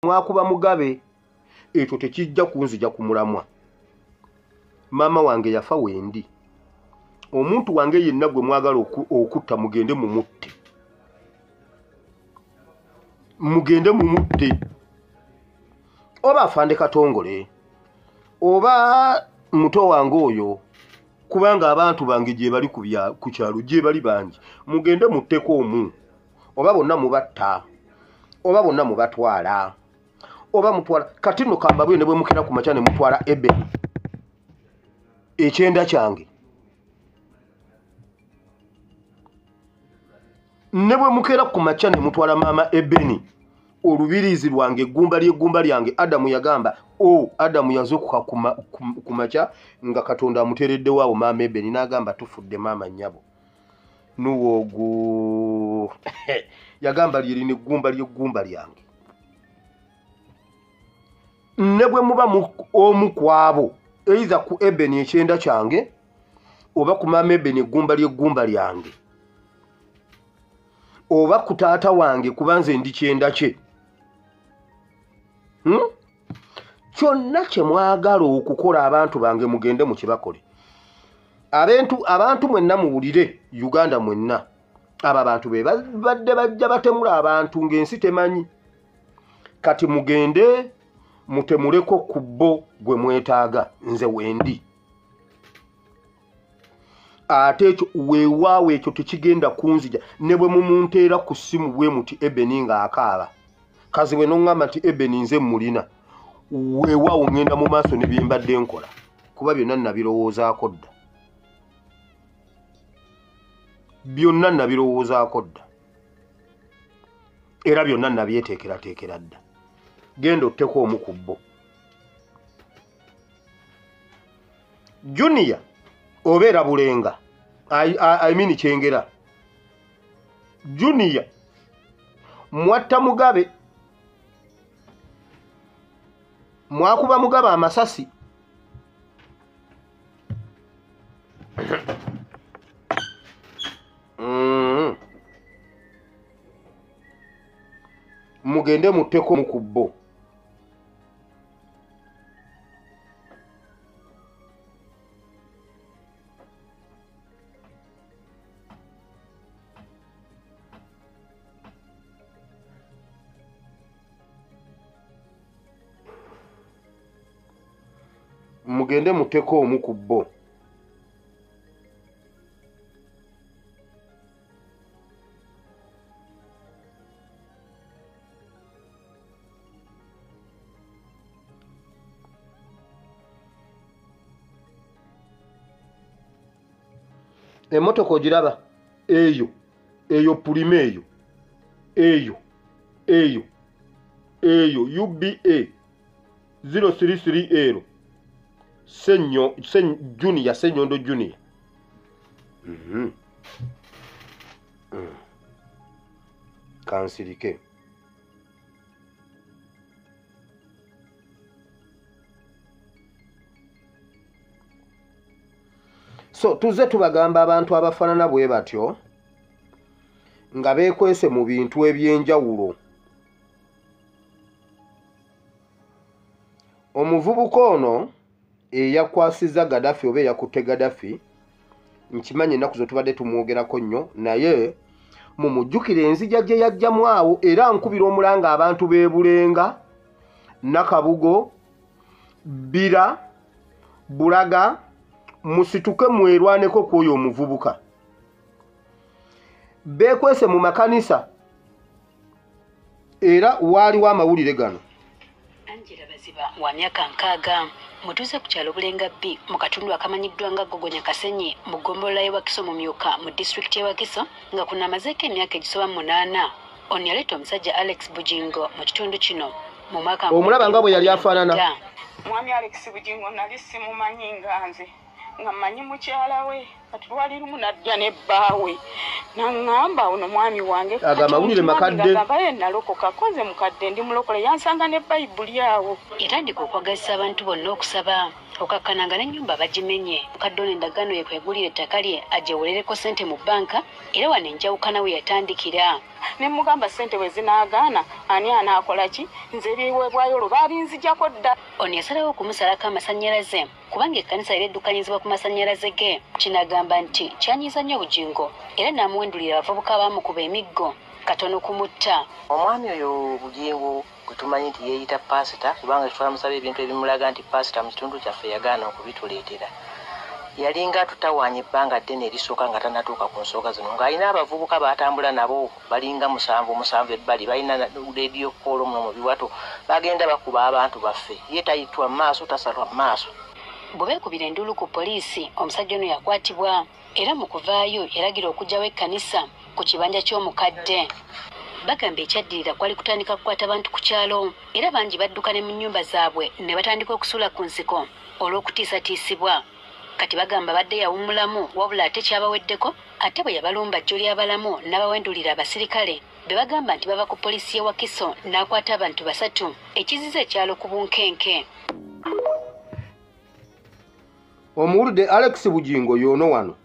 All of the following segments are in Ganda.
Mwakuba Mugabe, ekyo tekijja kunzija ku mulamwa. Maama wange yafa wendi. Omuntu wange yenna gwe mwagala okutta mugende mumutte. Mugende mumutte. Oba Afande Katongole, oba muto wange oyo, kubanga abantu bange gye bali ku kyalo gye bali bangi. Mugende mutteko omu, oba bonna mubatta, oba bonna mubatwala, oba mutwala. Kati nno kambabwe ne bwe mukira ku makya ne mutwala Ebeni ekyenda kyange, ne bwe mukera ku makya ne mutwala maama Ebeni olubirizi lwange, eggumba ly'eggumba lyange. Adamu yagamba, o Adamu yazuukuka ku makya nga Katonda amuteereddewo awo maama Ebeni, n'agamba tufudde maama nnyabo. Nuwoogu yagamba lyerina eggumba ly'eggumba lyange. Ne bwe muba omu ku abo, either ku Ebeni ekyenda kyange oba ku maama Ebeni eggumba ly'eggumba lyange, oba ku taata wange kuba nze ndi kyenda kye. Kyonna kye mwagala okukola abantu bange mugende mukibakole. Abantu mwenna muwulire, Uganda mwenna, abo abantu be badde bajja batemula abantu ng'ensi temanyi. Kati mugende mutemuleko ku bo gwe mwetaaga, nze wendi. Ate ekyo weewaawo ekyo tekigenda kunzija. Ne bwe mumunteera ku ssimu bwe muti Ebeni ng'akaaba, kazi bwe n'oŋŋamba nti Ebeni nze mmulina, weewaawo ŋŋenda mu maaso ne bye mbadde nkola, kuba byonna nabirowoozaako dda. Byonna nabirowoozaako dda, era byonna nabyeteekerateekera dda. Genda otteko omu ku bo. Junior obeera Bulenga, I mean Kyengera. Junior mwatta Mugabe, mwakuba Mugabe amasasi. Mugende mutteko omu ku bo. Mugende mutteko omu ku bo. Emmotoka ogiraba eyo, eyo pulima eyo, eyo, eyo, eyo UBA 033 L. Senyo, Junior, Senyondo Junior. Kansirike. So tuze tubagamba abantu abafaanana bwe batyo nga beekwese mu bintu eby'enjawulo. Omuvubuka ono eyakwasizza Gaddafi oba eyakutte Gaddafi, nkimanyi ennaku zo tubadde tumwogerako nnyo, naye mumujjukire enzija gye yajjamu awo. Era nkubira omulanga abantu b'e Bulenga, Nakabugo, Bbira, Bulaga, musituke mwerwaneko ku oyo omuvubuka. Beekwese mu makanisa, era waaliwo amawulire gano. Angela Baziba wa myaka 60, mutuuze ku kyalo Bulenga B mu katundu akamanyiddwa nga Gogonya Kasenyi mu ggombolola y'e Wakiso mu Myuka mu disitulikiti y'e Wakiso, nga kuno amazeeko emyaka egisoba mu 8. Ono yaleeta omusajja Alex Bujingo mu kitundu kino mu mwaka Omulaba nga bwe yali afaanana. Mwami Alex Bujingo nali simumanyi nga nze, nga mmanyi mukyala we. Kati lwali lumu najja nebbaawe naŋŋamba ono mwami wange Aga amawulire makadde. Gamba ye nalokoka koze mukadde ndi mulokole yansanga ne Bayibuli awo. Yatandika okwagazisa abantu bonna okusaba okakkananga n'ennyumba bagimenye. Mukadde ono endagaano ye kwegulira ettaka lye agyewolereko ssente mu bbanka era wano enjawukana we yatandikira. Ne mugamba ssente bwe zinaagaana ani anaakola ki nze ebiweebwayo olwo baabinzigyako dda. Ono yasalawo okumusalako amasannyalaze kubanga ekkanisa era eddukanyizibwa ku masannyalaze ge. Kinagamba nti kyanyiiza nnyo Bugingo era n'amuwendulira abavubuka baamukuba emiggo katono kumutta. Omwami oyo Bugingo gwe tumanyi nti yeeyita paasita kubanga twamusaba ebintu ebimulaga nti paasita mu kitundu kyaffe yagaana okubituleetera. Yalinga atutawaanya ebbanga ddene erisooka nga tannatuuka ku nsonga zino ng'alina abavubuka baatambula nabo balinga musanvu musanvu ebbali balina leediyo koolo muno mu biwato bagenda bakuba abantu baffe ye tayitwa mu maaso tasalwa mu maaso. Bwe beekubira enduulu ku poliisi omusajja ono yakwatibwa era mu kuvaayo yalagira okuggyawo ekkanisa ku kibanja ky'omukadde. Bagamba ekyaddirira kwali kutandika kukwata bantu ku kyalo era bangi badduka ne mu nnyumba zaabwe ne batandika okusula ku nsiko olw'okutiisatiisibwa. Kati bagamba badde yawummulamu wabula ate kyabaweddeko ate bwe yabalumba jjo ly'abalamu n'abawendulira abasirikale be bagamba nti bava ku poliisi y'e Wakiso n'akwata abantu 3 ekiziza ekyalo ku bunkenke. Omuwulidde Alex Bugingo y'ono wano.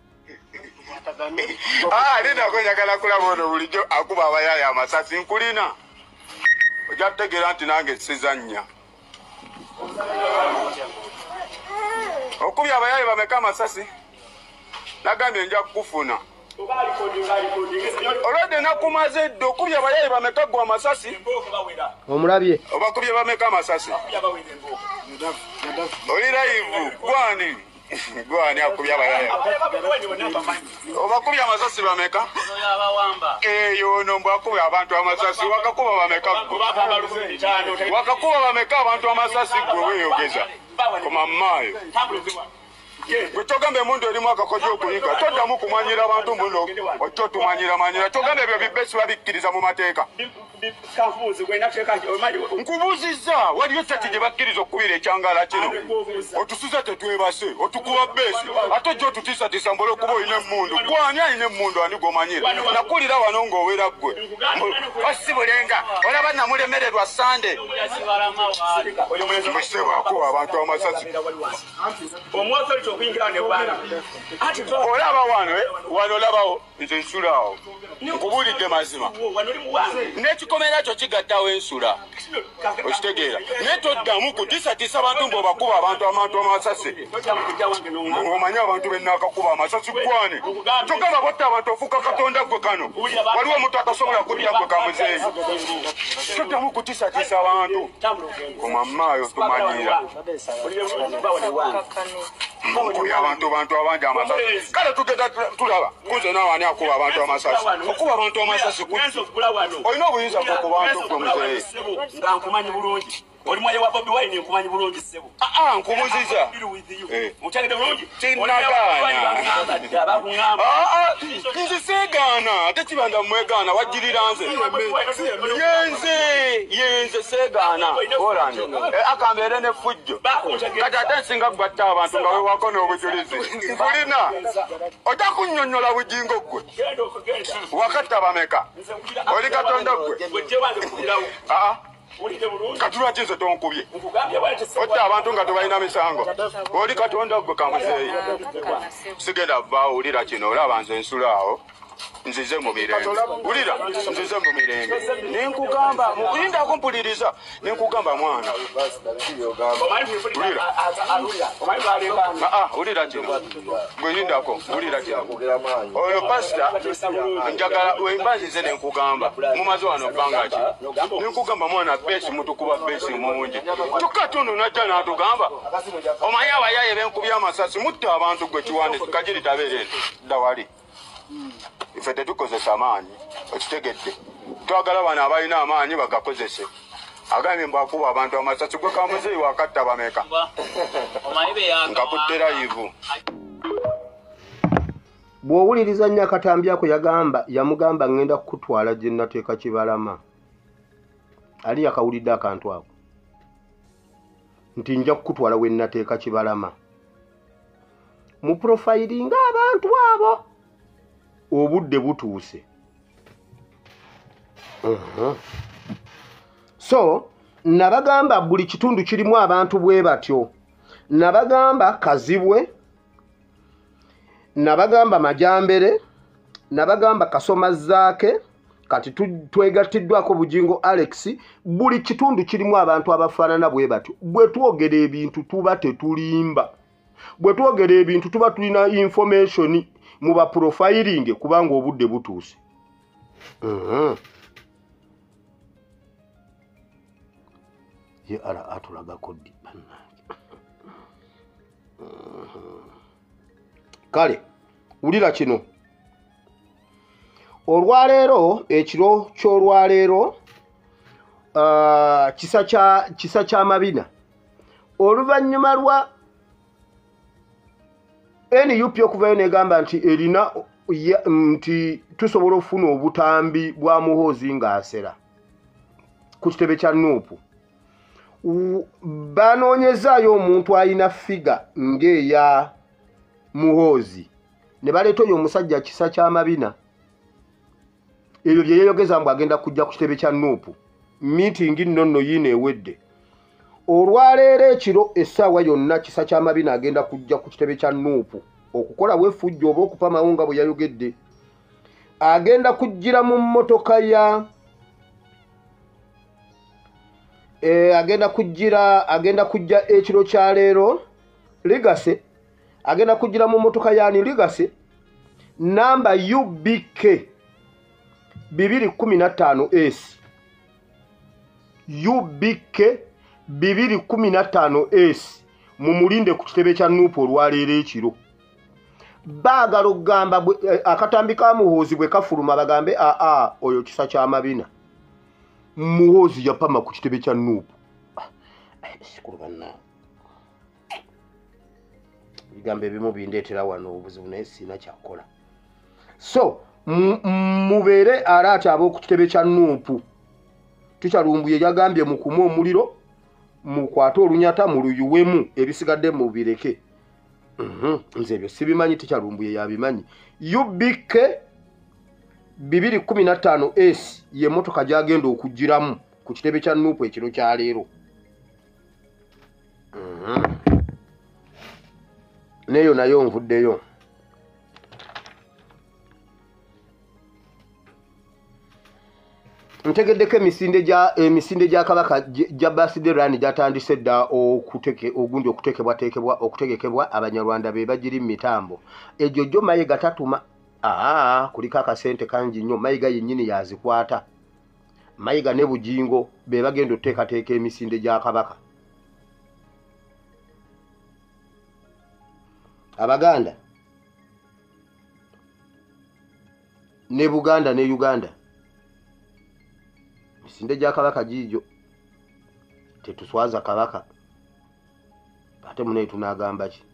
Linako njagala kulaba ono bulijjo akuba abayaaya amasasi nkulina. Ojja kutegeera nti nange sizannya. Okubye abayaye bameka amasasi nagambye nja kukufuna. Olwedde nakumaze dda okubye abayaye bameka gwe amasasi. Omulabye. Obakubye bameka amasasi. Oli live gwani? Gwani akubye abayaye? Obakubye amasasi bameka? Eyo ono mbw akubye abantu amasasi wakakuba bameka gwe? Wakakuba bameka abantu amasasi gwe weeyogeza? Koma mmaayo. Gwe togambe emundu erimu akakojo okuyiga toddamu kumanyira abantu mbuno ojja otumanyira togambe ebyo bibesi babikkiriza mu mateeka. Nkubuuzizza waliyo seti gye bakkiriza okukubira ekyangala kino otusuza tetwebase otukuba besi ate ojja otutiisatiisa mbole okuba olina emmundu gwani alina emmundu ani gw'omanyira nakulira wano ng'owera ggwe osibulenga olaba namulemererwa Sande mbusewaako abantu amasasi. Olaba wano wano olabawo nze nsula awo nkubuulidde mazima n'ekikomera kyo kigattawo ensula okitegeera naye toddamu kutiisatiisa abantu mbw'obakuba abantu amasasi omanyi abantu bennaakakuba amasasi gwani togamba botta abantu ofuuka katonda gwe kano waliwo omuntu atasobola kutya gwe kamuzeeyi toddamu kutiisatiisa abantu koma mmaayo tumanyira nkuya abantu abangi amasasi kale tugenda tulaba kunze naawe ani akuba abantu amasasi okuba abantu amasasi olina obuyinza bwe ku bantu gwe muzeeyi nga nkumanyi bulungi oli mwaye wa Bobi Wine nkumanyi bulungi ssebo. Nkubuuziza mukyalidde bulungi kinnagaana nze seegaana ate kibanda mwegaana wajjirira nze yenze seegaana olandi akambeere n'effujjo kati ate nsinga kugatta abantu nga weewako n'obujulizi nkulina ojja kunnyonnyola Bugingo ggwe wakatta bameka oli katonda ggwe kati lwaki nze tonkubye otta abantu nga tebalina misango oli katonda ggwe kamuzeeyi sigenda vaawo wulira kino olaba nze nsula awo nzize mu mirembe wulira nzize mu mirembe nenkugamba lindako mpuliriza nenkugamba mwana wulira wulira kino gwe lindako wulira kino oyo pasita njagala wemba nzize nenkugamba mumaze wano bbanga ki nenkugamba mwana besi mutukuba besi mungi kyokka ate ono najja n'atugamba omanyi abayaye benkubye amasasi mutta abantu gwe kiwande kagiri tabeere eno dda wali. Ife tetukozesa amaanyi okitegedde twagala bano abalina amaanyi bagakozese agambye mbu akuba abantu amasasi gwe kamuzeeyi wakatta bameka nkakuttera yivu. Bw'owuliriza nnyo akatambi ako yagamba yamugamba ngenda kukutwala gye nnateeka Kibalama. Ali yakawulidde akantu ako nti nja kukutwala we nnateeka Kibalama. Mu profilinga abantu. abantu abo. Obudde butuuse. So nabagamba buli kitundu kirimu abantu bwe batyo. Nabagamba Kazibwe, nabagamba Majambere, nabagamba Kasoma Zaake, kati twegattiddwako Bujingo Alex. Buli kitundu kirimu abantu abafaanana bwe batyo. Bwe twogera ebintu tuba tetulimba, bwe twogera ebintu tuba tulina information mu ba profiling, kubanga obudde butuuse. Ye ala atulagako ddi bannange. Kale wulira kino. Olwaleero, ekiro ky'olwaleero, kisa kya Mabina, oluvannyuma lwa NUP okuvayo negamba nti erina nti tusobola okufuna obutambi bwa Muhoozi ng'asera ku kitebe kya NUP, banoonyezaayo omuntu alina figa ng'eya Muhoozi ne baleeta oyo omusajja Kisa kya Mabina. Ebyo bye yeeyogeza mbu agenda kujja ku kitebe kya NUP. Meeting nno nno yiino ewedde. Olwaleero ekiro essaawa yonna Kisa kya Mabina agenda kujja ku kitebe kya NUP okukola wefujjo oba okupamawo nga bwe yayogedde. Agenda kujjira mu mmotoka ya agenda kujja ekiro kya leero Legacy, agenda kujjira mu mmotoka yani Legacy namba UBK 215S, UBK 215S. Mumulinde ku kitebe kya NUP olwaleero ekiro. Baagala okugamba akatambi ka Muhoozi bwe kafuluma bagambe aa oyo Kisa kya Mabina, Muhoozi yapama ku kitebe kya NUP. Sikulu bannange, ebigambo ebimu bindeetera wano obuzibu naye sirina kyakukola. So mubeere alaati ab'oku kitebe kya NUP. Tukyalumbuye yagambye mukume omuliro, mukwate olunyata muluyuwemu, ebisigadde mubireke. Nze ebyo sibimanyi, Tikyalumbuye yabimanyi. UBK 215S ye mmotoka gy'agenda okugiramu ku kitebe kya NUP ekiro kya leero. Neyo nayo nvuddeyo. Ntegeddeko emisinde gya Kabaka gya Birthday Run gyatandise dda ogundi okutegekebwa Abanyarwanda be bagiri mu mitambo. Egyo gyo Mayiga tatuma. Kuliko akasente kangi nnyo. Mayiga yennyini yazikwata. Mayiga ne Bujingo be bagenda okuteekateeka emisinde gya Kabaka. Abaganda ne Buganda ne Uganda, misinde gya Kabaka giigyo. Tetuswaza Kabaka, ate munaye tunaagamba ki?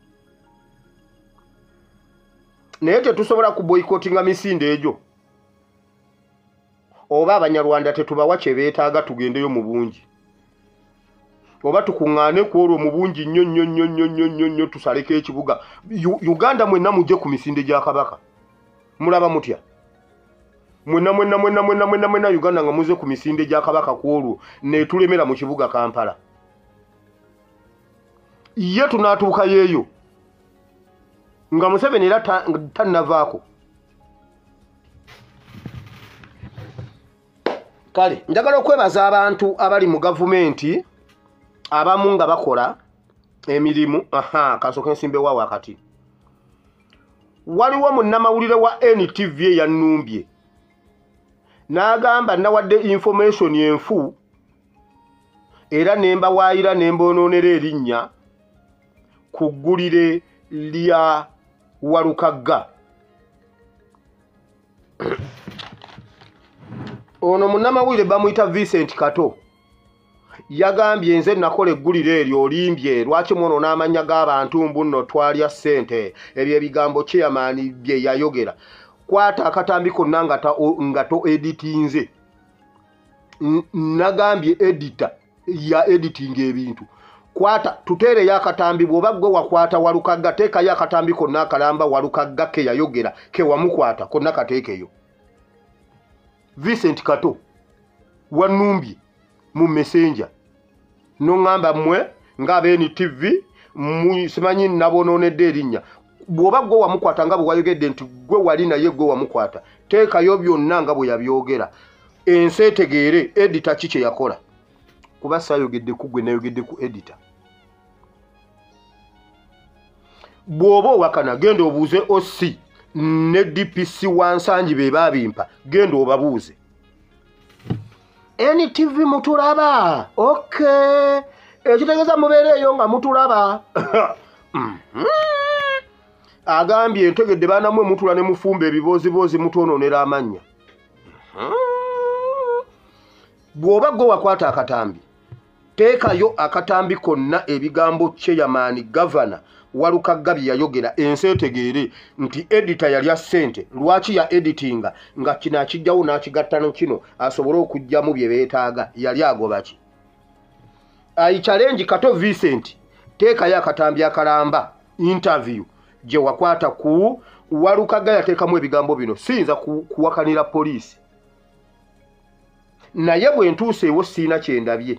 Naye tetusobola kuboycottinga misinde egyo, oba Abanyarwanda tetubawa kye beetaaga tugendeyo mu bungi, oba tukuŋŋaane ku olwo mu bungi nnyo nnyo nnyo nnyo nnyo nnyo nnyo tusaleko ekibuga. Uganda mwenna mujje ku misinde gya Kabaka. Mulaba mutya? Mwenna mwenna mwenna mwenna mwenna mwenna Uganda nga muze ku misinde gya Kabaka ku olwo ne tulemera mu kibuga Kampala. Ye tunaatuuka yeeyo nga Museveni era tannavaako. Kale njagala okwebaza abantu abali mu gavumenti abamu nga bakola emirimu. Kasooke nsimbe wa wakati. Waliwo munnamawulire wa NTV eyannumbye n'agamba nawadde information enfu era ne mbawaayira ne mbonoonera erinnya ku ggulire lya Walukagga. Ono munnamawulire bamuyita Vincent Kato. Yagambye nze nakola eggulire eryo olimbye, lwaki mwonoona amannya g'abantu mbu nno twalya ssente. Ebyo ebigambo chairman bye yayogera. Kwata akatambi konna nga to editinze. Nagambye editor ya editing ebintu. Kwata tuteereyo akatambi, bw'oba ggwe wakwata Walukagga teekayo akatambi konna akalamba Walukagga ke yayogera ke wamukwata konna kateekeyo. Vincent Kato wanumbye mu messenger noŋŋamba mmwe ng'aba NTV simanyi nabonoonedde erinnya. Bw'oba ggwe wamukwata nga bwe wayogedde nti ggwe wali naye ggwe wamukwata, teekayo byonna nga bwe yabyogera, ensi etegeere edita ki kye yakola. Kuba saayogedde ku ggwe, nayogedde ku edita. Bw'oba owakana genda obuuze OC ne DPC wa Nsangi be baabimpa, genda obabuuze. NTV mutulaba, okay, ekitegeeza mubeere eyo nga mutulaba. Agambye ntegedde baanamwe mutula ne mufumba ebibooziboozi mutwonoonera amannya. Bw'oba ggwe wakwata akatambi, teekayo akatambi konna ebigambo chairman gavana Walukagga bye yayogera, ensi etegeere nti edita yalya ssente. Lwaki ya editinga nga kino akijjawo n'akigatta no kino asobole okuggyamu bye beetaaga? Yali agoba ki? I challenge Kato Vincent, teekayo akatambi akalamba interview gye wakwata ku Walukagga, yateekamu ebigambo bino. Siyinza kuwakanira poliisi, naye bwe ntuuseewo siina kye ndabye.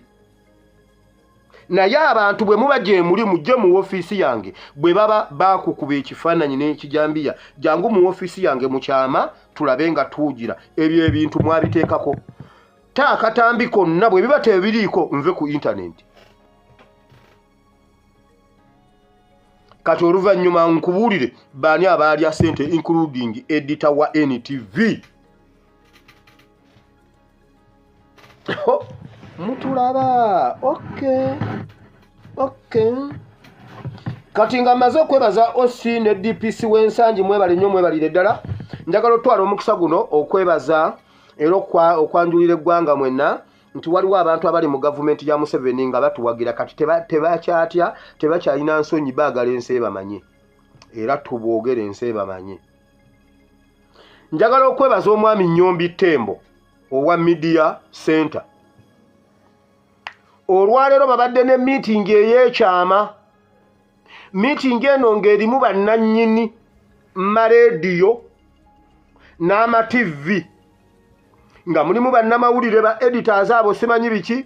Naye abantu bwe muba gye muli mujje mu woofiisi yange, bwe baba baakukuba ekifaananyi n'ekijambiya, jangu mu woofiisi yange mu kyama tulabe nga tuugira. Ebyo ebintu mwabiteekako ta akatambi konna, bwe biba tebiriiko nve ku intaneti. Kati oluvannyuma nkubuulire baani abaalya ssente including editor wa NTV. Mutulaba, okay, okay. Kati nga mmaze okwebaza OC ne DPC w'Ensangi, mwebale nnyo, mwebalire ddala. Njagala otwala omukisa guno okwebaza era okwanjulira eggwanga mwenna nti waliwo abantu abali mu gavumenti ya Museveni nga batuwagira kati tebakyatya, tebakyalina nsonyi, baagala ensi ebamanye, era tuboogere ensi ebamanye. Njagala okwebaza omwami Nyombi Tembo owa Media Center. Olwaleero babadde ne meeting ey'ekyama. Meeting eno ng'erimu bannannyini marediyo n'ama TV, nga mulimu bannamawulire ba editors abo simanyi biki,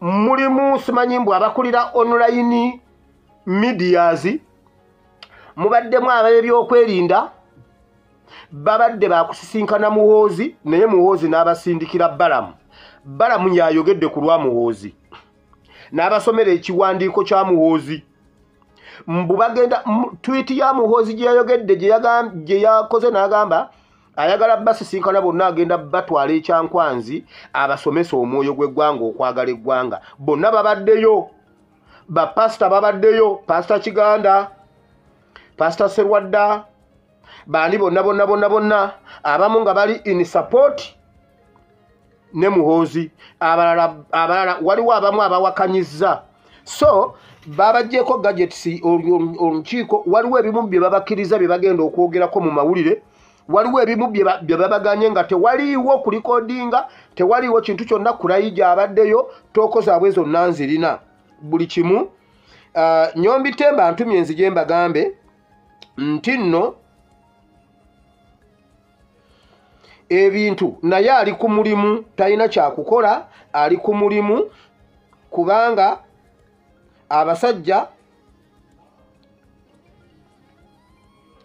mulimu simanyi mbu abakulira online medias, mubaddemu ab'ebyokwerinda, babadde bakusisinkana Muhoozi, naye Muhoozi n'abasindikira Balamu. Balamu yayogedde ku lwa Muhoozi n'abasomera ekiwandiiko kya Muhoozi. Mbu bagenda tweet ya Muhoozi gye yayogedde gye yakoze n'agamba ayagala basisinkana bonna, agenda batwala ekyankwanzi abasomesa omwoyo gw'eggwanga okwagala eggwanga. Bonna babaddeyo, bapasita babaddeyo, Pasita Kiganda, Pasita Serwadda, baani bonna bonna bonna bonna, abamu nga bali in support ne Muhoozi, abalala waliwo abamu abawakanyizza. So babaggyeko gadgets olukiiko, waliwo ebimu bye babakkiriza bye bagenda okwogerako mu mawulire, waliwo ebimu bye babaganye nga tewaliiwo kulikodinga, tewaliiwo kintu kyonna. Kulayija abaddeyo, tooko zaabwe zonna nzirina buli kimu. Nyombi Temba antumye nzije mbagambe nti nno ebintu naye ali ku mulimu, talina kyakukola, ali ku mulimu kubanga abasajja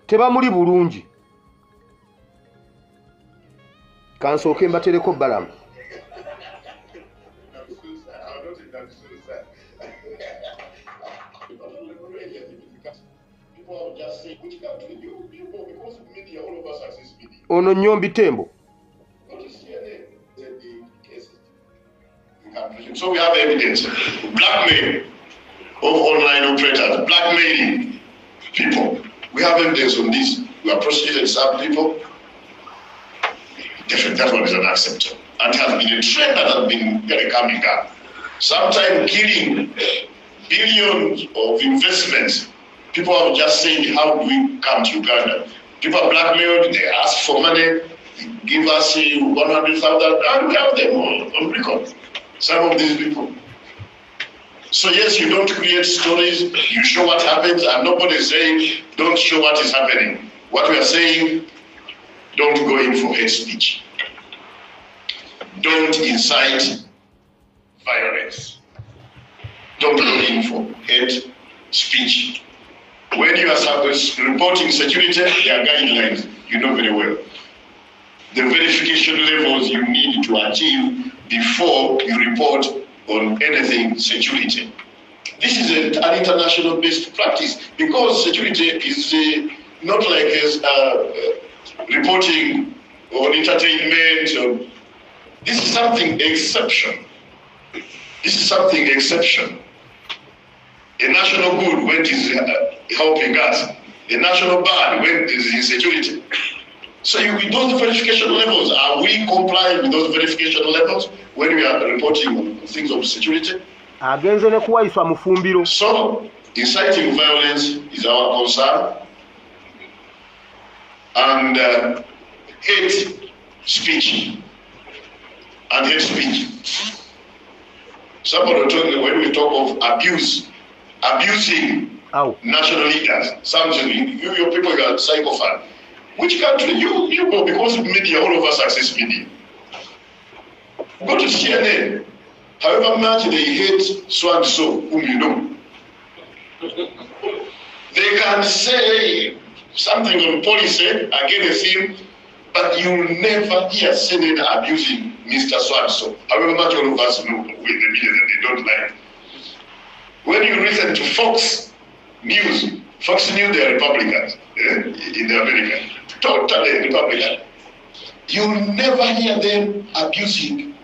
tebamuli bulungi. Kansooke mbatereko Balamu. Ono Nyombi Tembo. So we have evidence, blackmail of online operators, blackmailing people. We have evidence on this. We have prosecuted some people. Definitely, that one is unacceptable. And has been a trend that has been very coming up. Sometimes killing billions of investments. People are just saying, how do we come to Uganda? People are blackmailed, they ask for money, give us 100,000, and we have them on record. Some of these people. So yes, you don't create stories, you show what happens, and nobody is saying don't show what is happening. What we are saying, don't go in for hate speech. Don't incite violence. Don't go in for hate speech. When you are reporting security, there are guidelines, you know very well. The verification levels you need to achieve before you report on anything security. This is an international best practice, because security is not like reporting on entertainment. Or, this is something exception. This is something exception. A national good when it is helping us, a national bad when it is insecurity. So you, with those verification levels, are we complying with those verification levels when we are reporting on things of security? So, inciting violence is our concern, and hate speech. And hate speech. Somebody told me when we talk of abuse, abusing national leaders, something, you people are psychopaths. Which country? You go, because media, all of us access media. Go to CNN. However much they hate so and so, whom you know, they can say something on policy against him, but you'll never hear CNN abusing Mr. So and so. However much all of us know with the media that they don't like. When you listen to Fox News, Fox News, they are Republicans in America, totally Republican. You'll never hear them abusing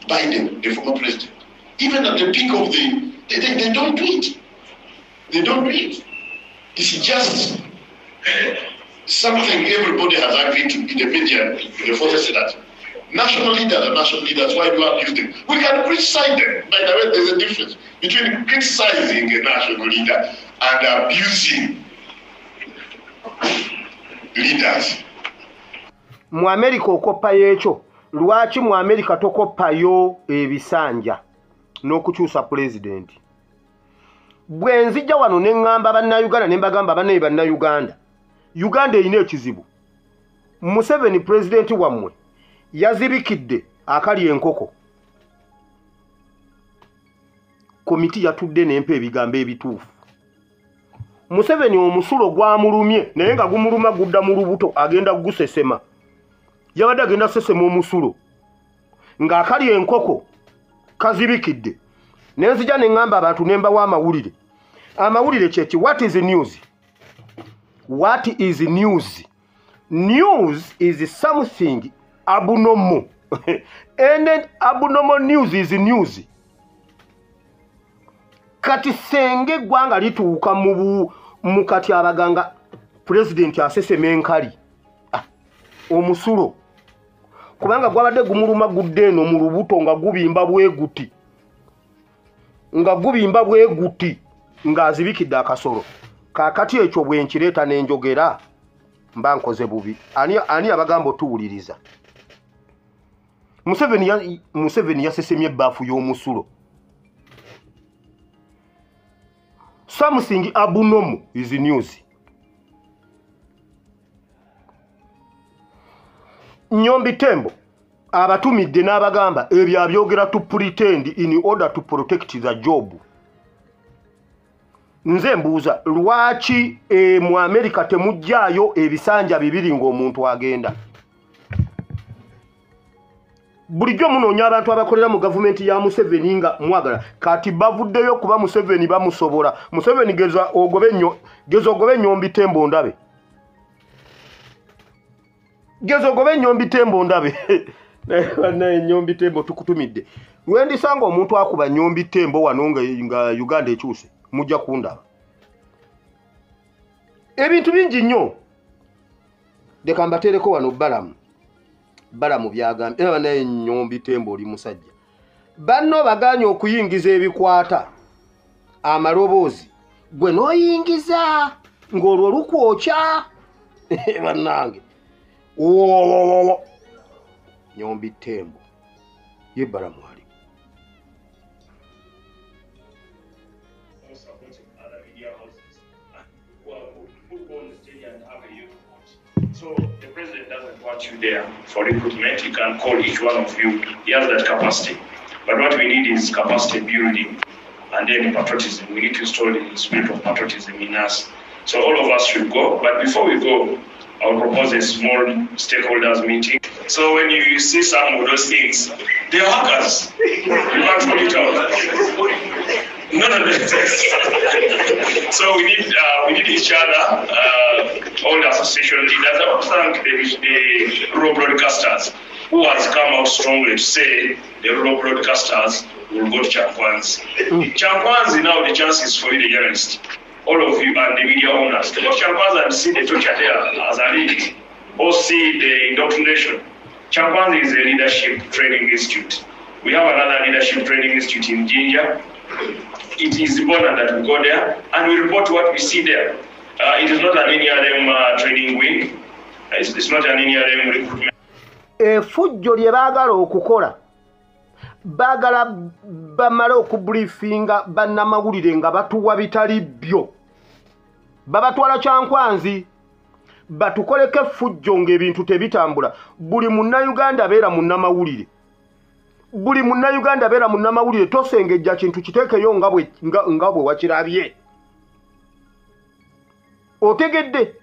Biden, the former president. Even at the peak of the, they don't do it. They don't do it. It's just something everybody has agreed to in the media, in the forces that national leaders are national leaders. Why do you abuse them? We can criticize them. By the way, there's a difference between criticizing a national leader and abusing leaders. Mu America okoppayo ekyo, lwaki mu America tokoppayo ebisanja n'okukyusa pulezidenti? Bwe nzijja wano ne ŋŋamba bannayuganda ne mbagamba bannaye bannayuganda, Uganda erina ekizibu. Museveni pulezidenti wammwe yazibikidde akali enkoko. Komiti yatudde n'empa ebigambo ebituufu. Museveni omusulo gwamulumye naye nga gumuluma gudda mu lubuto, agenda gusesema. Yabadde agenda sesema omusulo ng'akali enkoko kazibikidde. Ne nzija ne ŋŋamba abantu ne mbawa amawulire. Amawulire kyeki? What is news? What is news? News is something abnormal. And then abnormal news is news. Kati senge eggwanga lituuka mu kati abaganga pulezidenti asesema enkali omusulo, kubanga gwabadde gumuluma gudde eno mu lubuto nga gubimba bwe guti, nga gubimba bwe guti, ng'azibikidde akasolo. Kaakati ekyo bwe nkireeta n'enjogera mba nkoze bubi. Ani abagamba otuwuliriza? Museveni yasesemye ebbaafu y'omusulo. Something abnormal is news. Nyombi Tembo abatumidde n'abagamba ebyo abyogera to pretend in order to protect the job. Nze mbuuza lwaki mu America temuggyaayo ebisanja bibiri ng'omuntu agenda? Bulijjo munoonya abantu abakolera mu gavumenti ya Museveni nga mwagala. Kati bavuddeyo kuba Museveni bamusobola. Museveni geza ogobe nnyo, geza ogobe Nyombi Tembo ndabe. Geza ogobe Nyombi Tembo ndabe. Naye Nyombi Tembo tukutumidde. Lwendisanga omuntu akuba Nyombi Tembo wano nga Uganda ekyuse, mujja kundaba. Ebintu bingi nnyo. Leka mbateereko wano Balamu. Balamu byagambye era naye Nyombi Tembo oli musajja. Banno bagaanye okuyingiza ebikwata amaloboozi, gwe n'oyingiza ng'olwo lukwokya. Bannange wolololo Nyombi Tembo ye Balamu ali. Supporting other media houses who are who go on the stage and have a youth vote. So the president doesn't want you there for recruitment. He can call each one of you. He has that capacity. But what we need is capacity building and then patriotism. We need to install the spirit of patriotism in us. So all of us should go. But before we go, I will propose a small stakeholders meeting. So when you see some of those things, they're hackers. You can't roll it out. No, no, no. So we need each other, all the association leaders. I want to thank the rural broadcasters who has come out strongly to say the rural broadcasters will go to Kyankwanzi. Kyankwanzi now the chance is for you, the journalists, all of you and the media owners, to go to Kyankwanzi and see the torture there as a lead, or see the indoctrination. Kyankwanzi is a leadership training institute. We have another leadership training institute in Jinja. It is important that we go there and we report what we see there. It is not an NRM training wing. It's not an NRM recruitment. Efujjo lye baagala okukola, baagala bamale okubriefinga bannamawulire nga batuwa bitali byo, babatwala Kyankwanzi batukoleko effujjo ng'ebintu tebitambula. Buli munnayuganda abeera munnamawulire, buli munnayuganda abeera munnamawulire, tosengejja kintu kiteekeyo nga bwe wakirabye. Otegedde?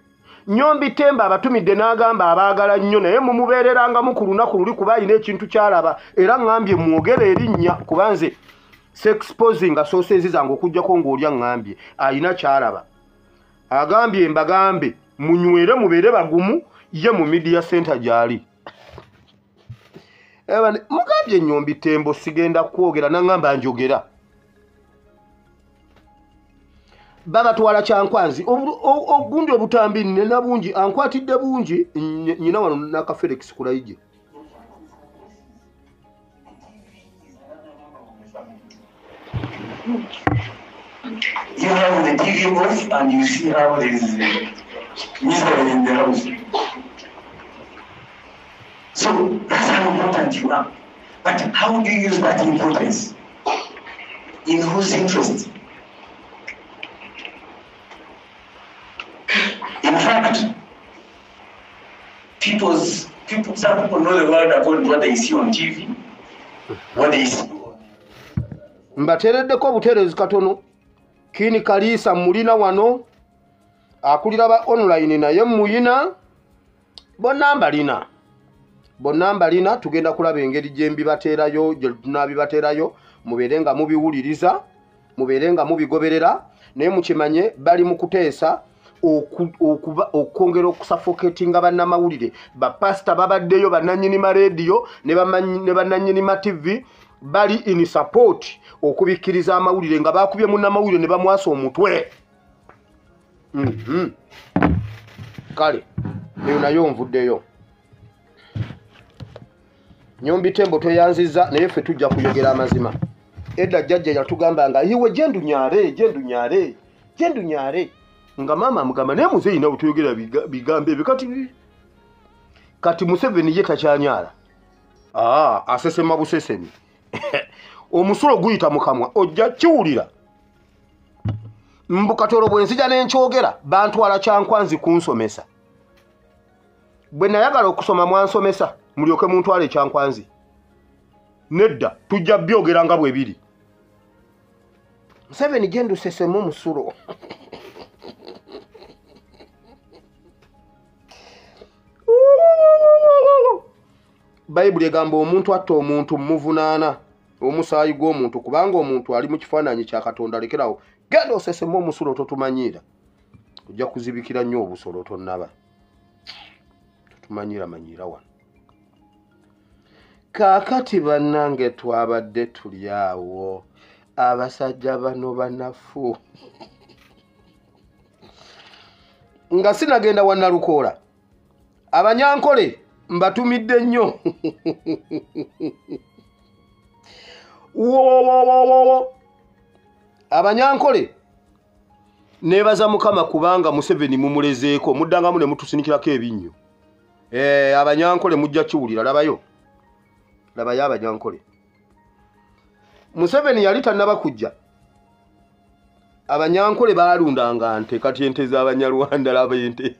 Nyombi Temba abatumidde n'agamba abaagala nnyo, naye mumubeererangamu ku lunaku luli kuba alina ekintu ky'alaba, era ŋŋambye mwogere erinnya kuba nze sexposinga sources zange okuggyako ng'olya ŋŋambye alina ky'alaba. Agambye mbagambe munywere mubeere bagumu, ye mu media center gy'ali. Mugambye Nyombi Tembo sigenda kwogera, naŋŋamba njogera. Babatwala Kyankwanzi ogundi obutambi nina bungi, ankwatidde bungi nyina wano naka Felix Kulayigye. You have the TV off and you see how there is misery in the house. So that's how important you are. But how do you use that importance? In whose interest? In fact, some people know the world according to what they see on TV, what they see. Mbateereddeko obutereezi katono. Kini Kalisa mulina wano akulira ba online naye muyina bonna mbalina, bonna mbalina. Tugenda kulaba engeri gye mbibateerayo, gye tunaabibateerayo, mubeere nga mubiwuliriza, mubeere nga mubigoberera, naye mukimanye bali mu kuteesa okwongera okusuffocatinga bannamawulire. Bapasita babaddeyo, bannannyini ma rediyo ne bannannyini ma TV bali in support okubikkiriza amawulire nga bakubye munnamawulire ne bamwasa omutwe. Kale eyo nayo nvuddeyo. Nyombi Tembo tweyanzizza, naye ffe tujja kuyogera amazima. Edda jjajja yatugamba nga iwe gyendunyale, gyendunyale, gyendunyale, nga maama amugamba naye muzeeyi nawe toyogera bigambo ebyo. Kati Museveni ye takyanyala, asesema busesemi. Omusulo guyita mu kamwa ojja kiwulira. Mbu Katolo bwe nzija ne nkyogera bantwala Kyankwanzi kunsomesa. Bwe nayagala okusoma mwansomesa, mulyoke muntwale Kyankwanzi. Nedda, tujja byogera nga bwe biri. Museveni genda osesemu omusulo. Bayibuli egamba omuntu atta omuntu muvunaana omusaayi gw'omuntu, kubanga omuntu ali mu kifaananyi kya Katonda. Lekerawo, genda osesemu omusulo, totumanyiira, ojja kuzibikira nnyo obusolo tonnaba. Totumanyiira manyiira wano. Kaakati bannange twabadde tuli awo, abasajja bano banafu. Nga sinagenda wa Nalukoola, Abanyankole mbatumidde nnyo. Wo Abanyankole nebaza Mukama kubanga Museveni mumulezeeko, muddangamu ne mutusinikirako ebinnyo. Abanyankole mujja kiwulira, labayo, labayo Abanyankole. Museveni yali tannaba kujja, Abanyankole baalundanga nte, kati ente z'Abanyarwanda laba ente.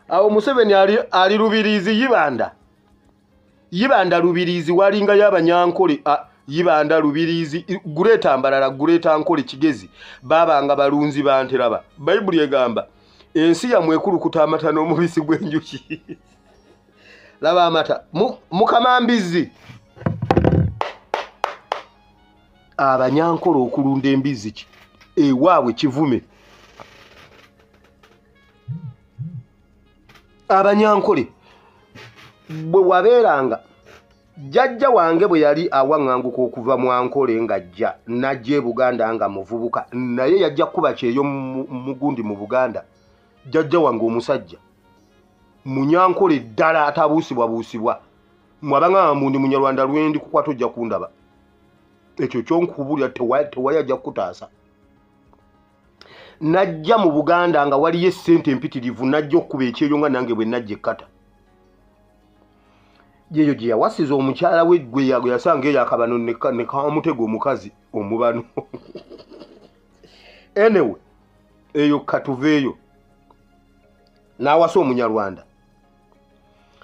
Awo Museveni ali Lubirizi Yibanda. Yibanda Lubirizi walingayo Abanyankole, Yibanda Lubirizi, Greater Mbarara, Greater Ankole Kigezi, babanga balunzi ba nte laba. Bayibuli egamba ensi yammwe ekulukuta amata n'omubisi gw'enjuki. Laba amata mukama mbizzi. Abanyankole okulunda embizzi ki ewaabwe kivume. Abanyankole bwe wabeeranga, jjajja wange bwe yali awaŋŋanguka okuva mu Ankole ng'ajja n'ajja e Buganda nga muvubuka, naye yajja kuba kyeyo mugundi mu Buganda. Jjajja wange omusajja Munyankole ddala atabuusibwabuusibwa, mwabanga mbundi Munyarwanda lwendi kukwata ojja kundaba. Ekyo kyonkubulira tewali ajja kukutaasa. Najja mu Buganda nga waliyo essente empitirivu, najja okukuba ekyeyo nga nange bwe najja ekkata. Yeyo gye yawasiza omukyala we gwe yasanga eyo akabano ne kamutega omukazi omubano. Anyway, eyo katuveeyo. N'awasa Omunyarwanda.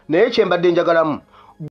Naye kye mbadde njagalamu,